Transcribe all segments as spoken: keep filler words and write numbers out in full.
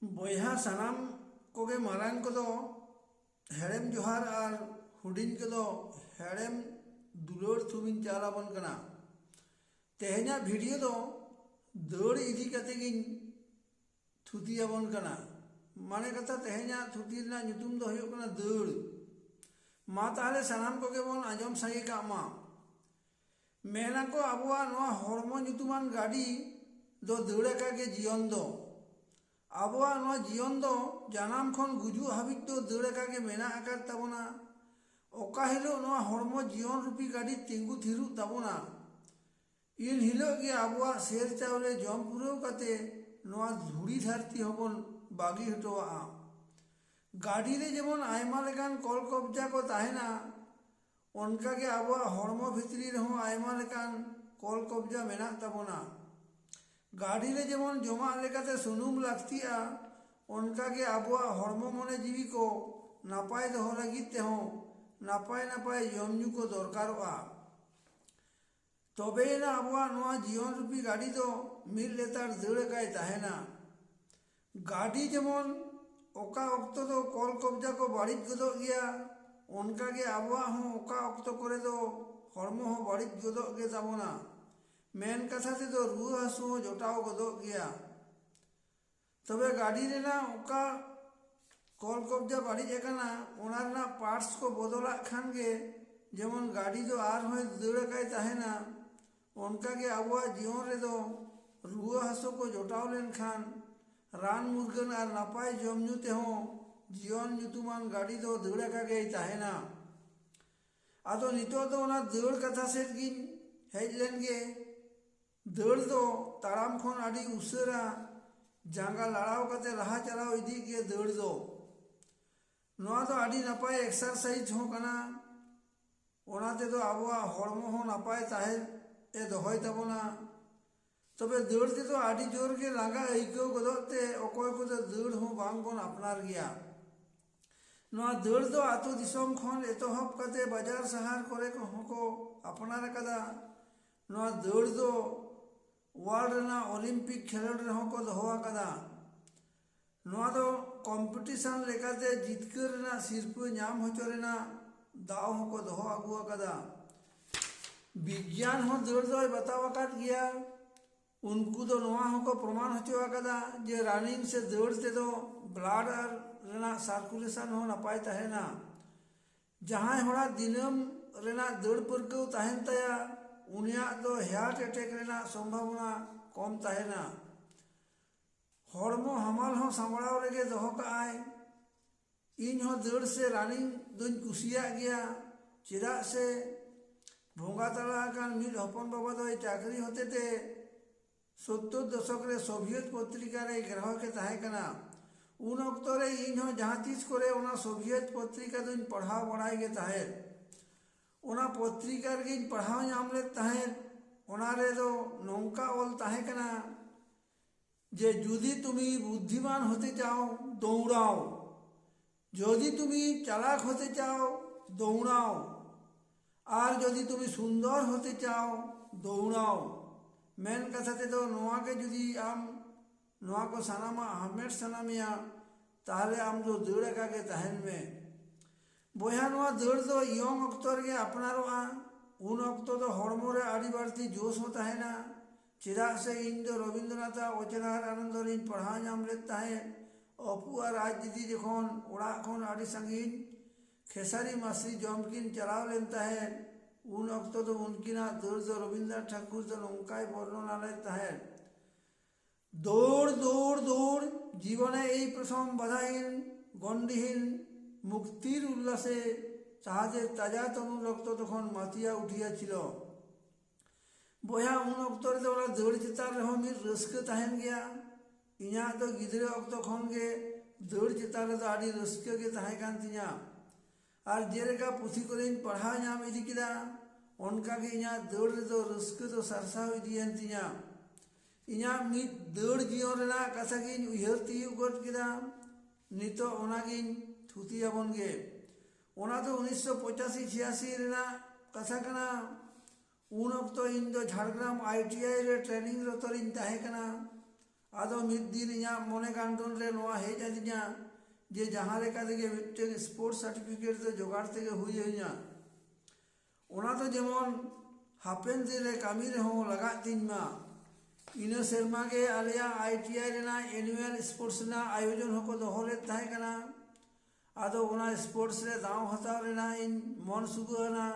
ᱵᱚᱭᱦᱟ ᱥᱟᱱᱟᱢ ᱠᱚᱜᱮ, ᱢᱟᱨᱟᱝ ᱠᱚᱫᱚ ᱦᱮᱲᱮᱢ ᱡᱚᱦᱟᱨ ᱟᱨ ᱦᱩᱰᱤᱧ ᱠᱚᱫᱚ ᱦᱮᱲᱮᱢ ᱫᱩᱞᱟᱹᱲ ᱛᱷᱩᱢᱤᱧ ᱪᱟᱞ ᱟᱵᱚᱱ ᱠᱟᱱᱟ᱾ ᱛᱮᱦᱮᱧᱟᱜ ᱵᱷᱤᱰᱤᱭᱳ ᱫᱚ ᱫᱟᱹᱲ ᱤᱫᱤ ᱠᱟᱛᱮ ᱜᱤᱧ ᱛᱷᱩᱛᱤ ᱟᱵᱚᱱ ᱠᱟᱱᱟ᱾ ᱢᱟᱱᱮ ᱠᱟᱛᱷᱟ, ᱛᱮᱦᱮᱧᱟᱜ ᱛᱷᱩᱛᱤ ᱨᱮᱱᱟᱜ ᱧᱩᱛᱩᱢ ᱫᱚ ᱦᱩᱭᱩᱜ ᱠᱟᱱᱟ ᱫᱟᱹᱲ᱾ ᱢᱟ ᱛᱟᱦᱞᱮ ᱥᱟᱱᱟᱢ ᱠᱚᱜᱮ ᱵᱚᱱ ᱟᱸᱡᱚᱢ ᱥᱟᱸᱜᱮ ᱠᱟᱜ ᱢᱟ᱾ ᱢᱮᱱᱟᱠᱚ, ᱟᱵᱚᱣᱟᱜ ᱱᱚᱣᱟ ᱦᱚᱲᱢᱚ ᱧᱩᱛᱩᱢᱟᱱ ᱜᱟᱹᱰᱤ ᱫᱚ ᱫᱟᱹᱲ ᱟᱠᱟ ᱜᱮ ᱡᱤᱭᱚᱱ ᱫᱚ᱾ ᱟᱵᱚᱣᱟᱜ ᱱᱚᱣᱟ ᱡᱤᱭᱚᱱ ᱫᱚ ᱡᱟᱱᱟᱢ ᱠᱷᱚᱱ ᱜᱩᱡᱩᱜ ᱦᱟᱹᱵᱤᱡ ᱫᱚ ᱫᱟᱹᱲ ᱟᱠᱟ ᱜᱮ ᱢᱮᱱᱟᱜ ᱟᱠᱟᱫ ᱛᱟᱵᱚᱱᱟ᱾ ᱚᱠᱟ ᱦᱤᱞᱳᱜ ᱱᱚᱣᱟ ᱦᱚᱲᱢᱚ ᱡᱤᱭᱚᱱ ᱨᱩᱯᱤ ᱜᱟᱹᱰᱤ ᱛᱤᱸᱜᱩ ᱛᱷᱤᱨᱚᱜ ᱛᱟᱵᱚᱱᱟ, ᱤᱱ ᱦᱤᱞᱳᱜ ᱜᱮ ᱟᱵᱚᱣᱟᱜ ᱥᱮᱨ ᱪᱟᱣᱞᱮ ᱡᱚᱢ ᱯᱩᱨᱟᱹᱣ ᱠᱟᱛᱮ ᱱᱚᱣᱟ ᱫᱷᱩᱲᱤ ᱫᱷᱟᱹᱨᱛᱤ ᱦᱚᱸᱵᱚᱱ ᱵᱟᱹᱜᱤ ᱦᱚᱴᱚᱣᱟᱜᱼᱟ᱾ ᱜᱟᱹᱰᱤ ᱨᱮ ᱡᱮᱢᱚᱱ ᱟᱭᱢᱟ ᱞᱮᱠᱟᱱ ᱠᱚᱞ ᱠᱚᱵᱡᱟ ᱠᱚ ᱛᱟᱦᱮᱱᱟ, ᱚᱱᱠᱟᱜᱮ ᱟᱵᱚᱣᱟᱜ ᱦᱚᱲᱢᱚ ᱵᱷᱤᱛᱨᱤ ᱨᱮᱦᱚᱸ ᱟᱭᱢᱟ ᱞᱮᱠᱟᱱ ᱠᱚᱞ ᱠᱚᱵᱡᱟ ᱢᱮᱱᱟᱜ ᱛᱟᱵᱚᱱᱟ᱾ ᱜᱟᱹᱰᱤ ᱨᱮ ᱡᱮᱢᱚᱱ ᱡᱚᱢᱟᱜ ᱞᱮᱠᱟᱛᱮ ᱥᱩᱱᱩᱢ ᱞᱟᱹᱠᱛᱤᱜᱼᱟ, ᱚᱱᱠᱟᱜᱮ ᱟᱵᱚᱣᱟᱜ ᱦᱚᱲᱢᱚ ᱢᱚᱱᱮ ᱡᱤᱣᱤ ᱠᱚ ᱱᱟᱯᱟᱭ ᱫᱚᱦᱚ ᱞᱟᱹᱜᱤᱫ ᱛᱮᱦᱚᱸ ᱱᱟᱯᱟᱭ ᱱᱟᱯᱟᱭ ᱡᱚᱢ ᱧᱩ ᱠᱚ ᱫᱚᱨᱠᱟᱨᱚᱜᱼᱟ᱾ ᱛᱚᱵᱮᱭᱮᱱᱟ ᱟᱵᱚᱣᱟᱜ ᱱᱚᱣᱟ ᱡᱤᱭᱚᱱ ᱨᱩᱯᱤ ᱜᱟᱹᱰᱤ ᱫᱚ ᱢᱤᱫ ᱞᱮᱛᱟᱲ ᱫᱟᱹᱲ ᱟᱠᱟᱭ ᱛᱟᱦᱮᱱᱟ᱾ ᱜᱟᱹᱰᱤ ᱡᱮᱢᱚᱱ ᱚᱠᱟ ᱚᱠᱛᱚ ᱫᱚ ᱠᱚᱞ ᱠᱚᱵᱡᱟ ᱠᱚ ᱵᱟᱹᱲᱤᱡ ᱜᱚᱫᱚᱜ ᱜᱮᱭᱟ, ᱚᱱᱠᱟᱜᱮ ᱟᱵᱚᱣᱟᱜ ᱦᱚᱸ ᱚᱠᱟ ᱚᱠᱛᱚ ᱠᱚᱨᱮ ᱫᱚ ᱦᱚᱲᱢᱚ ᱦᱚᱸ ᱵᱟᱹᱲᱤᱡ ᱜᱚᱫᱚᱜ ᱜᱮ ᱛᱟᱵᱚᱱᱟ᱾ ᱢᱮᱱ ᱠᱟᱛᱷᱟ ᱛᱮᱫᱚ ᱨᱩᱣᱟᱹ ᱦᱟᱹᱥᱩ ᱦᱚᱸ ᱡᱚᱴᱟᱣ ᱜᱚᱫᱚᱜ ᱜᱮᱭᱟ᱾ ᱛᱚᱵᱮ ᱜᱟᱹᱰᱤ ᱨᱮᱱᱟᱜ ᱚᱠᱟ ᱠᱚᱞ ᱠᱚᱵᱡᱟ ᱵᱟᱹᱲᱤᱡ ᱟᱠᱟᱱᱟ, ᱚᱱᱟ ᱨᱮᱱᱟᱜ ᱯᱟᱨᱴᱥ ᱠᱚ ᱵᱚᱫᱚᱞᱟᱜ ᱠᱷᱟᱱ ᱜᱮ ᱡᱮᱢᱚᱱ ᱜᱟᱹᱰᱤ ᱫᱚ ᱟᱨᱦᱚᱸᱭ ᱫᱟᱹᱲ ᱟᱠᱟᱭ ᱛᱟᱦᱮᱱᱟ, ᱚᱱᱠᱟᱜᱮ ᱟᱵᱚᱣᱟᱜ ᱡᱤᱭᱚᱱ ᱨᱮᱫᱚ ᱨᱩᱣᱟᱹ ᱦᱟᱹᱥᱩ ᱠᱚ ᱡᱚᱴᱟᱣ ᱞᱮᱱᱠᱷᱟᱱ ᱨᱟᱱ ᱢᱩᱨᱜᱟᱹᱱ ᱟᱨ ᱱᱟᱯᱟᱭ ᱡᱚᱢ ᱧᱩ ᱛᱮᱦᱚᱸ ᱡᱤᱭᱚᱱ ᱧᱩᱛᱩᱢᱟᱱ ᱜᱟᱹᱰᱤ ᱫᱚ ᱫᱟᱹᱲ ᱟᱠᱟ ᱜᱮᱭ ᱛᱟᱦᱮᱱᱟ᱾ ᱟᱫᱚ ᱱᱤᱛᱚᱜ ᱫᱚ ᱚᱱᱟ ᱫᱟᱹᱲ ᱠᱟᱛᱷᱟ ᱥᱮᱫ ᱜᱤᱧ ᱦᱮᱡ ᱞᱮᱱ ᱜᱮ᱾ ᱫᱟᱹᱲ ᱫᱚ ᱛᱟᱲᱟᱢ ᱠᱷᱚᱱ ᱟᱹᱰᱤ ᱩᱥᱟᱹᱨᱟ ᱡᱟᱸᱜᱟ ᱞᱟᱲᱟᱣ ᱠᱟᱛᱮ ᱞᱟᱦᱟ ᱪᱟᱞᱟᱣ ᱤᱫᱤ ᱜᱮ ᱫᱟᱹᱲ ᱫᱚ᱾ ᱱᱚᱣᱟ ᱫᱚ ᱟᱹᱰᱤ ᱱᱟᱯᱟᱭ ᱮᱠᱥᱟᱨᱥᱟᱭᱤᱡᱽ ᱦᱚᱸ ᱠᱟᱱᱟ᱾ ᱚᱱᱟ ᱛᱮᱫᱚ ᱟᱵᱚᱣᱟᱜ ᱦᱚᱲᱢᱚ ᱦᱚᱸ ᱱᱟᱯᱟᱭ ᱛᱟᱦᱮᱸ ᱮ ᱫᱚᱦᱚᱭ ᱛᱟᱵᱚᱱᱟ᱾ ᱛᱚᱵᱮ ᱫᱟᱹᱲ ᱛᱮᱫᱚ ᱟᱹᱰᱤ ᱡᱳᱨ ᱜᱮ ᱞᱟᱸᱜᱟ ᱟᱹᱭᱠᱟᱹᱣ ᱜᱚᱫᱚᱜ ᱛᱮ ᱚᱠᱚᱭ ᱠᱚᱫᱚ ᱫᱟᱹᱲ ᱦᱚᱸ ᱵᱟᱝ ᱵᱚᱱ ᱟᱯᱱᱟᱨ ᱜᱮᱭᱟ᱾ ᱱᱚᱣᱟ ᱫᱟᱹᱲ ᱫᱚ ᱟᱹᱛᱩ ᱫᱤᱥᱚᱢ ᱠᱷᱚᱱ ᱮᱛᱚᱦᱚᱵ ᱠᱟᱛᱮ ᱵᱟᱡᱟᱨ ᱥᱟᱦᱟᱨ ᱠᱚᱨᱮ ᱠᱚᱦᱚᱸ ᱠᱚ ᱟᱯᱱᱟᱨ ᱟᱠᱟᱫᱟ᱾ ᱱᱚᱣᱟ ᱫᱟᱹᱲ ᱫᱚ ᱣᱟᱨᱞᱰ ᱨᱮᱱᱟᱜ ᱚᱞᱤᱢᱯᱤᱠ ᱠᱷᱮᱞᱳᱰ ᱨᱮᱦᱚᱸ ᱠᱚ ᱫᱚᱦᱚ ᱟᱠᱟᱫᱟ᱾ ᱱᱚᱣᱟ ᱫᱚ ᱠᱚᱢᱯᱤᱴᱤᱥᱚᱱ ᱞᱮᱠᱟᱛᱮ ᱡᱤᱛᱠᱟᱹᱨ ᱨᱮᱱᱟᱜ ᱥᱤᱨᱯᱟᱹ ᱧᱟᱢ ᱦᱚᱪᱚ ᱨᱮᱱᱟᱜ ᱫᱟᱣ ᱦᱚᱸᱠᱚ ᱫᱚᱦᱚ ᱟᱹᱜᱩ ᱟᱠᱟᱫᱟ᱾ ᱵᱤᱜᱽᱜᱟᱱ ᱦᱚᱸ ᱫᱟᱹᱲ ᱫᱚᱭ ᱵᱟᱛᱟᱣ ᱟᱠᱟᱫ ᱜᱮᱭᱟ᱾ ᱩᱱᱠᱩ ᱫᱚ ᱱᱚᱣᱟ ᱦᱚᱸᱠᱚ ᱯᱨᱚᱢᱟᱱ ᱦᱚᱪᱚ ᱟᱠᱟᱫᱟ ᱡᱮ ᱨᱟᱱᱤᱝ ᱥᱮ ᱫᱟᱹᱲ ᱛᱮᱫᱚ ᱵᱞᱟᱰ ᱟᱨ ᱨᱮᱱᱟᱜ ᱥᱟᱨᱠᱩᱞᱮᱥᱚᱱ ᱦᱚᱸ ᱱᱟᱯᱟᱭ ᱛᱟᱦᱮᱱᱟ᱾ ᱡᱟᱦᱟᱸᱭ ᱦᱚᱲᱟᱜ ᱫᱤᱱᱟᱹᱢ ᱨᱮᱱᱟᱜ ᱫᱟᱹᱲ ᱯᱟᱹᱨᱠᱟᱹᱣ ᱛᱟᱦᱮᱱ ᱛᱟᱭᱟ, ᱩᱱᱤᱭᱟᱜ ᱫᱚ ᱦᱟᱨᱴ ᱮᱴᱮᱠ ᱨᱮᱱᱟᱜ ᱥᱚᱢᱵᱷᱟᱵᱚᱱᱟ ᱠᱚᱢ ᱛᱟᱦᱮᱱᱟ᱾ ᱦᱚᱲᱢᱚ ᱦᱟᱢᱟᱞ ᱦᱚᱸ ᱥᱟᱢᱵᱲᱟᱣ ᱨᱮᱜᱮ ᱫᱚᱦᱚ ᱠᱟᱜᱼᱟᱭ᱾ ᱤᱧ ᱦᱚᱸ ᱫᱟᱹᱲ ᱥᱮ ᱨᱟᱱᱤᱝ ᱫᱚᱧ ᱠᱩᱥᱤᱭᱟᱜ ᱜᱮᱭᱟ, ᱪᱮᱫᱟᱜ ᱥᱮ ᱵᱚᱸᱜᱟ ᱛᱟᱞᱟ ᱟᱠᱟᱱ ᱢᱤᱫ ᱦᱚᱯᱚᱱ ᱵᱟᱵᱟ ᱫᱚᱭ ᱪᱟᱹᱠᱨᱤ ᱦᱚᱛᱮᱛᱮ ᱥᱳᱛᱛᱳᱨ ᱫᱚᱥᱚᱠ ᱨᱮ ᱥᱳᱵᱷᱤᱭᱮᱛ ᱯᱚᱛᱨᱤᱠᱟ ᱨᱮ ᱜᱨᱟᱦᱚᱠ ᱮ ᱛᱟᱦᱮᱸ ᱠᱟᱱᱟ᱾ ᱩᱱ ᱚᱠᱛᱚ ᱨᱮ ᱤᱧ ᱦᱚᱸ ᱡᱟᱦᱟᱸ ᱛᱤᱥ ᱠᱚᱨᱮ ᱚᱱᱟ ᱥᱳᱵᱷᱤᱭᱮᱛ ᱯᱚᱛᱨᱤᱠᱟ ᱫᱚᱧ ᱯᱟᱲᱦᱟᱣ ᱵᱟᱲᱟᱭ ᱜᱮ ᱛᱟᱦᱮᱸᱫ᱾ ᱚᱱᱟ ᱯᱚᱛᱨᱤᱠᱟ ᱨᱮᱜᱮᱧ ᱯᱟᱲᱦᱟᱣ ᱧᱟᱢ ᱞᱮᱫ ᱛᱟᱦᱮᱸᱫ᱾ ᱚᱱᱟ ᱨᱮᱫᱚ ᱱᱚᱝᱠᱟ ᱚᱞ ᱛᱟᱦᱮᱸ ᱠᱟᱱᱟ ᱡᱮ ᱡᱩᱫᱤ ᱛᱩᱢᱤ ᱵᱩᱫᱽᱫᱷᱤᱢᱟᱱ ᱦᱚᱛᱮ ᱪᱟᱣ, ᱫᱚᱣᱲᱟᱣ᱾ ᱡᱩᱫᱤ ᱛᱩᱢᱤ ᱪᱟᱞᱟᱠ ᱦᱚᱛᱮ ᱪᱟᱣ, ᱫᱚᱣᱲᱟᱣ᱾ ᱟᱨ ᱡᱩᱫᱤ ᱛᱩᱢᱤ ᱥᱩᱱᱫᱚᱨ ᱦᱚᱛᱮ ᱪᱟᱣ, ᱫᱚᱣᱲᱟᱣ᱾ ᱢᱮᱱ ᱠᱟᱛᱷᱟ ᱛᱮᱫᱚ ᱱᱚᱣᱟ ᱜᱮ, ᱡᱩᱫᱤ ᱟᱢ ᱱᱚᱣᱟ ᱠᱚ ᱥᱟᱱᱟᱢᱟᱜ ᱦᱟᱢᱮᱴ ᱥᱟᱱᱟ ᱢᱮᱭᱟ, ᱛᱟᱦᱞᱮ ᱟᱢ ᱫᱚ ᱫᱟᱹᱲ ᱟᱠᱟ ᱜᱮ ᱛᱟᱦᱮᱱ ᱢᱮ᱾ ᱵᱚᱭᱦᱟ, ᱱᱚᱣᱟ ᱫᱟᱹᱲ ᱫᱚ ᱤᱭᱚᱝ ᱚᱠᱛᱚ ᱨᱮᱜᱮ ᱟᱯᱱᱟᱨᱚᱜᱼᱟ᱾ ᱩᱱ ᱚᱠᱛᱚ ᱫᱚ ᱦᱚᱲᱢᱚ ᱨᱮ ᱟᱹᱰᱤ ᱵᱟᱹᱲᱛᱤ ᱡᱳᱥ ᱦᱚᱸ ᱛᱟᱦᱮᱱᱟ᱾ ᱪᱮᱫᱟᱜ ᱥᱮ ᱤᱧ ᱫᱚ ᱨᱚᱵᱤᱱᱫᱨᱚᱱᱟᱛᱷ ᱟᱜ ᱚᱪᱮᱱᱟᱨ ᱟᱱᱚᱱᱫᱚ ᱨᱤᱧ ᱯᱟᱲᱦᱟᱣ ᱧᱟᱢ ᱞᱮᱫ ᱛᱟᱦᱮᱸᱫ᱾ ᱚᱯᱩ ᱟᱨ ᱟᱡ ᱫᱤᱫᱤ ᱡᱚᱠᱷᱚᱱ ᱚᱲᱟᱜ ᱠᱷᱚᱱ ᱟᱹᱰᱤ ᱥᱟᱺᱜᱤᱧ ᱠᱷᱮᱥᱟᱨᱤ ᱢᱟᱹᱥᱨᱤ ᱡᱚᱢ ᱠᱤᱱ ᱪᱟᱞᱟᱣ ᱞᱮᱱ ᱛᱟᱦᱮᱸᱫ, ᱩᱱ ᱚᱠᱛᱚ ᱫᱚ ᱩᱱᱠᱤᱱᱟᱜ ᱫᱟᱹᱲ ᱫᱚ ᱨᱚᱵᱤᱱᱫᱨᱚᱱᱟᱛᱷ ᱴᱷᱟᱹᱠᱩᱨ ᱫᱚ ᱱᱚᱝᱠᱟᱭ ᱵᱚᱨᱱᱚᱱᱟ ᱞᱮᱫ ᱛᱟᱦᱮᱸᱫ, দৌড় দৌড় দৌড়, জীবনে এই প্রথম বাধাহীন গণ্ডিহীন মুক্তির উল্লাসে তাহাদের তাজা তরুণ রক্ত তখন মাতিয়া উঠিয়াছিল। ᱵᱚᱭᱦᱟ, ᱩᱱ ᱚᱠᱛᱚ ᱨᱮᱫᱚ ᱚᱱᱟ ᱫᱟᱹᱲ ᱪᱮᱛᱟᱱ ᱨᱮᱦᱚᱸ ᱢᱤᱫ ᱨᱟᱹᱥᱠᱟᱹ ᱛᱟᱦᱮᱱ ᱜᱮᱭᱟ᱾ ᱤᱧᱟᱹᱜ ᱫᱚ ᱜᱤᱫᱽᱨᱟᱹ ᱚᱠᱛᱚ ᱠᱷᱚᱱ ᱜᱮ ᱫᱟᱹᱲ ᱪᱮᱛᱟᱱ ᱨᱮᱫᱚ ᱟᱹᱰᱤ ᱨᱟᱹᱥᱠᱟᱹ ᱜᱮ ᱛᱟᱦᱮᱸ ᱠᱟᱱ ᱛᱤᱧᱟᱹ᱾ ᱟᱨ ᱡᱮᱞᱮᱠᱟ ᱯᱩᱛᱷᱤ ᱠᱚᱨᱮᱧ ᱯᱟᱲᱦᱟᱣ ᱧᱟᱢ ᱤᱫᱤ ᱠᱮᱫᱟ, ᱚᱱᱠᱟ ᱜᱮ ᱤᱧᱟᱹᱜ ᱫᱟᱹᱲ ᱨᱮᱫᱚ ᱨᱟᱹᱥᱠᱟᱹ ᱫᱚ ᱥᱟᱨᱥᱟᱣ ᱤᱫᱤᱭᱮᱱ ᱛᱤᱧᱟᱹ᱾ ᱤᱧᱟᱹᱜ ᱢᱤᱫ ᱫᱟᱹᱲ ᱡᱤᱭᱚᱱ ᱨᱮᱱᱟᱜ ᱠᱟᱛᱷᱟ ᱜᱤᱧ ᱩᱭᱦᱟᱹᱨ ᱛᱤᱭᱳᱜ ᱜᱚᱫ ᱠᱮᱫᱟ᱾ ᱱᱤᱛᱚᱜ ᱚᱱᱟᱜᱤᱧ ᱛᱷᱩᱛᱤᱭᱟᱵᱚᱱ ᱜᱮ᱾ ᱚᱱᱟ ᱫᱚ ᱩᱱᱤᱥᱥᱚ ᱯᱚᱸᱪᱟᱥᱤ ᱪᱷᱤᱭᱟᱥᱤ ᱨᱮᱱᱟᱜ ᱠᱟᱛᱷᱟ ᱠᱟᱱᱟ᱾ ᱩᱱ ᱚᱠᱛᱚ ᱤᱧ ᱫᱚ ᱡᱷᱟᱲᱜᱨᱟᱢ ᱟᱭ ᱴᱤ ᱟᱭ ᱨᱮ ᱴᱨᱮᱱᱤᱝ ᱨᱚᱛᱚ ᱨᱤᱧ ᱛᱟᱦᱮᱸ ᱠᱟᱱᱟ᱾ ᱟᱫᱚ ᱢᱤᱫ ᱫᱤᱱ ᱤᱧᱟᱹᱜ ᱢᱚᱱᱮ ᱜᱟᱱᱰᱚᱱ ᱨᱮ ᱱᱚᱣᱟ ᱦᱮᱡ ᱟᱹᱫᱤᱧᱟ ᱡᱮ ᱡᱟᱦᱟᱸ ᱞᱮᱠᱟ ᱛᱮᱜᱮ ᱢᱤᱫᱴᱮᱱ ᱥᱯᱳᱨᱴᱥ ᱥᱟᱨᱴᱤᱯᱷᱤᱠᱮᱴ ᱫᱚ ᱡᱚᱜᱟᱲ ᱛᱮᱜᱮ ᱦᱩᱭ ᱟᱹᱧᱟ᱾ ᱚᱱᱟ ᱫᱚ ᱡᱮᱢᱚᱱ ᱦᱟᱯᱮᱱ ᱫᱤᱱ ᱨᱮ ᱠᱟᱹᱢᱤ ᱨᱮᱦᱚᱸ ᱞᱟᱜᱟᱜ ᱛᱤᱧ ᱢᱟ᱾ ᱤᱱᱟᱹ ᱥᱮᱨᱢᱟ ᱜᱮ ᱟᱞᱮᱭᱟᱜ ᱟᱭ ᱴᱤ ᱟᱭ ᱨᱮᱱᱟᱜ ᱮᱱᱩᱭᱟᱞ ᱥᱯᱳᱨᱴᱥ ᱨᱮᱱᱟᱜ ᱟᱭᱳᱡᱚᱱ ᱦᱚᱸᱠᱚ ᱫᱚᱦᱚ ᱞᱮᱫ ᱛᱟᱦᱮᱸ ᱠᱟᱱᱟ᱾ ᱟᱫᱚ ᱚᱱᱟ ᱥᱯᱳᱨᱴᱥ ᱨᱮ ᱫᱟᱣ ᱦᱟᱛᱟᱣ ᱨᱮᱱᱟᱜ ᱤᱧ ᱢᱚᱱ ᱥᱩᱜᱟᱹ ᱟᱱᱟ᱾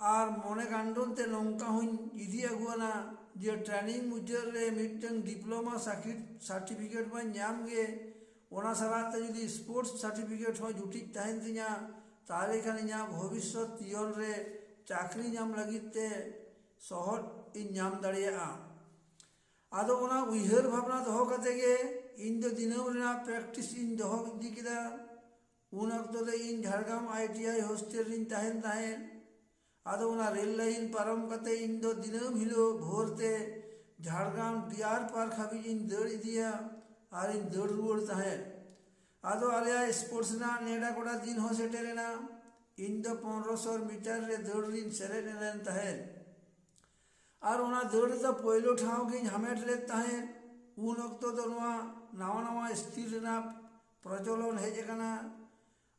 ᱟᱨ ᱢᱚᱱᱮ ᱜᱟᱱᱰᱚᱱ ᱛᱮ ᱱᱚᱝᱠᱟ ᱦᱚᱸᱧ ᱤᱫᱤ ᱟᱹᱜᱩ ᱟᱱᱟ ᱡᱮ ᱴᱨᱮᱱᱤᱝ ᱢᱩᱪᱟᱹᱫ ᱨᱮ ᱢᱤᱫᱴᱟᱝ ᱰᱤᱯᱞᱳᱢᱟ ᱥᱟᱨᱴᱤᱯᱷᱤᱠᱮᱴ ᱢᱟᱧ ᱧᱟᱢ ᱜᱮ, ᱚᱱᱟ ᱥᱟᱞᱟᱜ ᱛᱮ ᱡᱩᱫᱤ ᱥᱯᱳᱨᱴᱥ ᱥᱟᱨᱴᱤᱯᱷᱤᱠᱮᱴ ᱦᱚᱸ ᱡᱩᱴᱤᱡ ᱛᱟᱦᱮᱱ ᱛᱤᱧᱟ, ᱛᱟᱦᱚᱞᱮ ᱠᱷᱟᱱ ᱤᱧᱟᱹᱜ ᱵᱷᱚᱵᱤᱥᱥᱚᱛ ᱡᱤᱭᱚᱱ ᱨᱮ ᱪᱟᱹᱠᱨᱤ ᱧᱟᱢ ᱞᱟᱹᱜᱤᱫ ᱛᱮ ᱥᱚᱦᱚᱫ ᱤᱧ ᱧᱟᱢ ᱫᱟᱲᱮᱭᱟᱜᱼᱟ᱾ ᱟᱫᱚ ᱚᱱᱟ ᱩᱭᱦᱟᱹᱨ ᱵᱷᱟᱵᱽᱱᱟ ᱫᱚᱦᱚ ᱠᱟᱛᱮ ᱜᱮ ᱤᱧ ᱫᱚ ᱫᱤᱱᱟᱹᱢ ᱨᱮᱱᱟᱜ ᱯᱨᱮᱠᱴᱤᱥ ᱤᱧ ᱫᱚᱦᱚ ᱤᱫᱤ ᱠᱮᱫᱟ᱾ ᱩᱱ ᱚᱠᱛᱚ ᱫᱚ ᱤᱧ Jhargram I T I hostel ᱨᱤᱧ ᱛᱟᱦᱮᱱ ᱛᱟᱦᱮᱸᱫ᱾ ᱟᱫᱚ ᱚᱱᱟ ᱨᱮᱞ ᱞᱟᱭᱤᱱ ᱯᱟᱨᱚᱢ ᱠᱟᱛᱮ ᱤᱧ ᱫᱚ ᱫᱤᱱᱟᱹᱢ ᱦᱤᱞᱳᱜ ᱵᱷᱳᱨ ᱛᱮ ᱡᱷᱟᱲᱜᱨᱟᱢ ᱰᱤᱭᱟᱨ ᱯᱟᱨᱠ ᱦᱟᱹᱵᱤᱡ ᱤᱧ ᱫᱟᱹᱲ ᱤᱫᱤᱭᱟ ᱟᱨ ᱤᱧ ᱫᱟᱹᱲ ᱨᱩᱣᱟᱹᱲ ᱛᱟᱦᱮᱸᱫ᱾ ᱟᱫᱚ ᱟᱞᱮᱭᱟᱜ ᱥᱯᱳᱨᱴᱥ ᱨᱮᱱᱟᱜ ᱱᱮᱰᱟ ᱜᱚᱴᱟ ᱫᱤᱱ ᱦᱚᱸ ᱥᱮᱴᱮᱨ ᱮᱱᱟ᱾ ᱤᱧ ᱫᱚ ᱯᱚᱱᱨᱚᱥᱚ ᱢᱤᱴᱟᱨ ᱨᱮ ᱫᱟᱹᱲ ᱨᱤᱧ ᱥᱮᱞᱮᱫ ᱞᱮᱱ ᱛᱟᱦᱮᱸᱫ᱾ ᱟᱨ ᱚᱱᱟ ᱫᱟᱹᱲ ᱨᱮᱫᱚ ᱯᱳᱭᱞᱳ ᱴᱷᱟᱶ ᱜᱤᱧ ᱦᱟᱢᱮᱴ ᱞᱮᱫ ᱛᱟᱦᱮᱸᱫ᱾ ᱩᱱ ᱚᱠᱛᱚ ᱫᱚ ᱱᱚᱣᱟ ᱱᱟᱣᱟ ᱱᱟᱣᱟ ᱥᱴᱤᱞ ᱨᱮᱱᱟᱜ ᱯᱨᱚᱪᱚᱞᱚᱱ ᱦᱮᱡ ᱟᱠᱟᱱᱟ᱾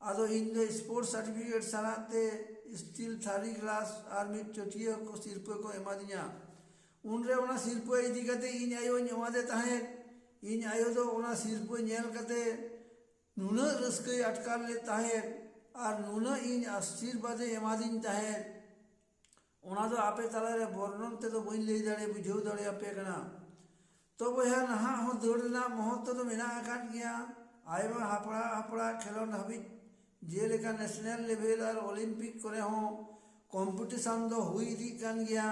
ᱟᱫᱚ ᱤᱧ ᱫᱚ ᱥᱯᱳᱨᱴᱥ ᱥᱟᱨᱴᱤᱯᱷᱤᱠᱮᱴ ᱥᱟᱞᱟᱜ ᱛᱮ ᱥᱴᱤᱞ ᱛᱷᱟᱹᱨᱤ ᱜᱞᱟᱥ ᱟᱨ ᱢᱤᱫ ᱪᱟᱹᱴᱭᱟᱹ ᱠᱚ ᱥᱤᱨᱯᱟᱹ ᱠᱚ ᱮᱢᱟᱫᱤᱧᱟ᱾ ᱩᱱᱨᱮ ᱚᱱᱟ ᱥᱤᱨᱯᱟᱹ ᱤᱫᱤ ᱠᱟᱛᱮ ᱤᱧ ᱟᱭᱳᱧ ᱮᱢᱟᱫᱮ ᱛᱟᱦᱮᱸᱫ᱾ ᱤᱧ ᱟᱭᱳ ᱫᱚ ᱚᱱᱟ ᱥᱤᱨᱯᱟᱹ ᱧᱮᱞ ᱠᱟᱛᱮ ᱱᱩᱱᱟᱹᱜ ᱨᱟᱹᱥᱠᱟᱹᱭ ᱟᱴᱠᱟᱨ ᱞᱮᱫ ᱛᱟᱦᱮᱸᱫ ᱟᱨ ᱱᱩᱱᱟᱹᱜ ᱤᱧ ᱟᱥᱤᱨᱵᱟᱫᱮ ᱮᱢᱟᱫᱤᱧ ᱛᱟᱦᱮᱸᱫ, ᱚᱱᱟ ᱫᱚ ᱟᱯᱮ ᱛᱟᱞᱟᱨᱮ ᱵᱚᱨᱱᱚᱱ ᱛᱮᱫᱚ ᱵᱟᱹᱧ ᱞᱟᱹᱭ ᱫᱟᱲᱮ ᱵᱩᱡᱷᱟᱹᱣ ᱫᱟᱲᱮᱭᱟᱯᱮ ᱠᱟᱱᱟ᱾ ᱛᱚ ᱵᱚᱭᱦᱟ, ᱱᱟᱦᱟᱜ ᱦᱚᱸ ᱫᱟᱹᱲ ᱨᱮᱱᱟᱜ ᱢᱚᱦᱚᱛᱛᱚ ᱫᱚ ᱢᱮᱱᱟᱜ ᱟᱠᱟᱫ ᱜᱮᱭᱟ᱾ ᱟᱭᱢᱟ ᱦᱟᱯᱲᱟᱜ ᱦᱟᱯᱲᱟᱜ ᱠᱷᱮᱞᱳᱸᱰ ᱦᱟᱹᱵᱤᱡ, ᱡᱮᱞᱮᱠᱟ ᱱᱮᱥᱱᱟᱞ ᱞᱮᱵᱷᱮᱞ ᱟᱨ ᱚᱞᱤᱢᱯᱤᱠ ᱠᱚᱨᱮ ᱦᱚᱸ ᱠᱚᱢᱯᱤᱴᱤᱥᱚᱱ ᱫᱚ ᱦᱩᱭ ᱤᱫᱤᱜ ᱠᱟᱱ ᱜᱮᱭᱟ᱾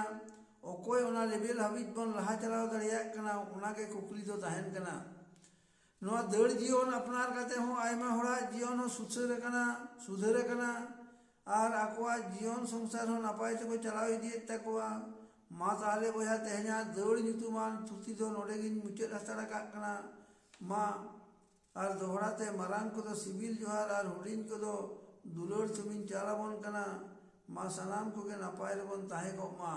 ᱚᱠᱚᱭ ᱚᱱᱟ ᱞᱮᱵᱷᱮᱞ ᱦᱟᱹᱵᱤᱡ ᱵᱚᱱ ᱞᱟᱦᱟ ᱪᱟᱞᱟᱣ ᱫᱟᱲᱮᱭᱟᱜ ᱠᱟᱱᱟ, ᱚᱱᱟᱜᱮ ᱠᱩᱠᱞᱤ ᱫᱚ ᱛᱟᱦᱮᱱ ᱠᱟᱱᱟ᱾ ᱱᱚᱣᱟ ᱫᱟᱹᱲ ᱡᱤᱭᱚᱱ ᱟᱯᱱᱟᱨ ᱠᱟᱛᱮ ᱦᱚᱸ ᱟᱭᱢᱟ ᱦᱚᱲᱟᱜ ᱡᱤᱭᱚᱱ ᱦᱚᱸ ᱥᱩᱥᱟᱹᱨ ᱟᱠᱟᱱᱟ, ᱥᱩᱫᱷᱟᱹᱨ ᱟᱠᱟᱱᱟ, ᱟᱨ ᱟᱠᱚᱣᱟᱜ ᱡᱤᱭᱚᱱ ᱥᱚᱝᱥᱟᱨ ᱦᱚᱸ ᱱᱟᱯᱟᱭ ᱛᱮᱠᱚ ᱪᱟᱞᱟᱣ ᱤᱫᱤᱭᱮᱫ ᱛᱟᱠᱚᱣᱟ᱾ ᱢᱟ ᱛᱟᱦᱞᱮ ᱵᱚᱭᱦᱟ, ᱛᱮᱦᱮᱧᱟᱜ ᱫᱟᱹᱲ ᱧᱩᱛᱩᱢᱟᱱ ᱛᱷᱩᱛᱤ ᱫᱚ ᱱᱚᱰᱮ ᱜᱤᱧ ᱢᱩᱪᱟᱹᱫ ᱦᱟᱛᱟᱲ ᱠᱟᱜ ᱠᱟᱱᱟ᱾ ᱢᱟ, ᱟᱨ ᱫᱚᱦᱲᱟ ᱛᱮ ᱢᱟᱨᱟᱝ ᱠᱚᱫᱚ ᱥᱤᱵᱤᱞ ᱡᱚᱦᱟᱨ ᱟᱨ ᱦᱩᱰᱤᱧ ᱠᱚᱫᱚ ᱫᱩᱞᱟᱹᱲ ᱛᱷᱩᱢᱤᱧ ᱪᱟᱞ ᱟᱵᱚᱱ ᱠᱟᱱᱟ᱾ ᱢᱟ ᱥᱟᱱᱟᱢ ᱠᱚᱜᱮ ᱱᱟᱯᱟᱭ ᱨᱮᱵᱚᱱ ᱛᱟᱦᱮᱸ ᱠᱚᱜ ᱢᱟ᱾